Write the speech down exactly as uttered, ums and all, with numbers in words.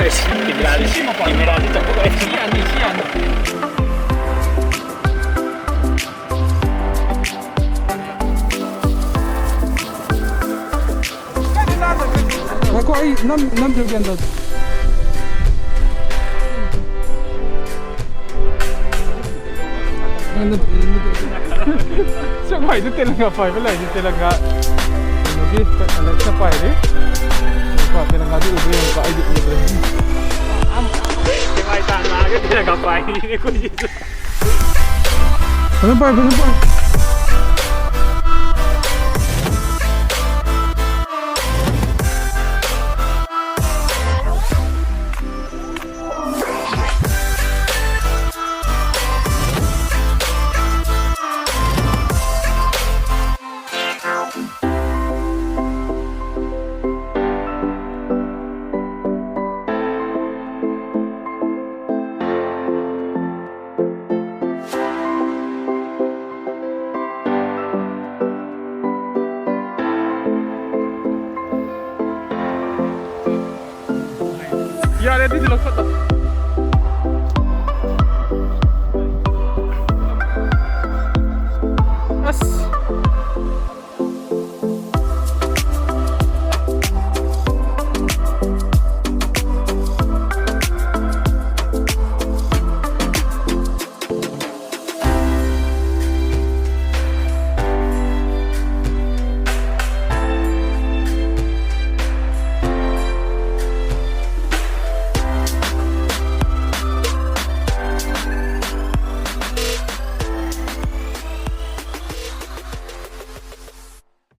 ꯀꯦꯃꯦꯔꯥꯁꯤ, ꯀꯦꯃꯦꯔꯥꯁꯤ ꯆꯠꯊꯣꯛꯈ꯭ꯔꯦ꯫ ꯁꯤ ꯌꯥꯅꯤ, ꯁꯤ ꯌꯥꯅꯤ꯫ ꯉꯥꯏꯈꯣ, ꯑꯩ ꯅꯝ-, ꯅꯝꯗ꯭ꯔꯤꯕ ꯒ꯭ꯌꯥꯟ ꯇꯥꯗꯦ꯫ ꯅꯝꯗ꯭ꯔꯤ, ꯅꯝꯗ꯭ꯔꯤ꯫ ꯁꯤ ꯃꯥꯏꯗꯨ ꯇꯦꯂꯪꯒꯥ ꯄꯥꯏꯕ ꯂꯩꯔꯤ, ꯇꯦꯂꯪꯒꯥ꯫ ꯀꯩꯅꯣꯒꯤ, ꯑꯂꯦꯛꯁꯅ ꯄꯥꯏꯔꯤ꯫ ꯀꯣ, ꯇꯦꯂꯪꯒꯥꯗꯤ ꯎꯗ꯭ꯔꯦ, ꯌꯦꯡꯉꯨꯀꯣ, ꯑꯩꯗꯤ ꯎꯗ꯭ꯔꯦ꯫ ꯁꯦꯛꯃꯥꯏ ꯇꯥꯟ ꯂꯥꯛꯑꯒ ꯇꯦꯂꯪꯒꯥ ꯄꯥꯏꯔꯤꯅꯦ ꯑꯩꯈꯣꯏꯁꯤꯁꯨ꯫ ꯐꯖꯅ ꯄꯥꯏ, ꯐꯖꯅ ꯄꯥꯏ꯫ ꯌꯥꯔꯦ, ꯑꯗꯨꯗꯤ ꯂꯧꯊꯣꯛꯂꯣ꯫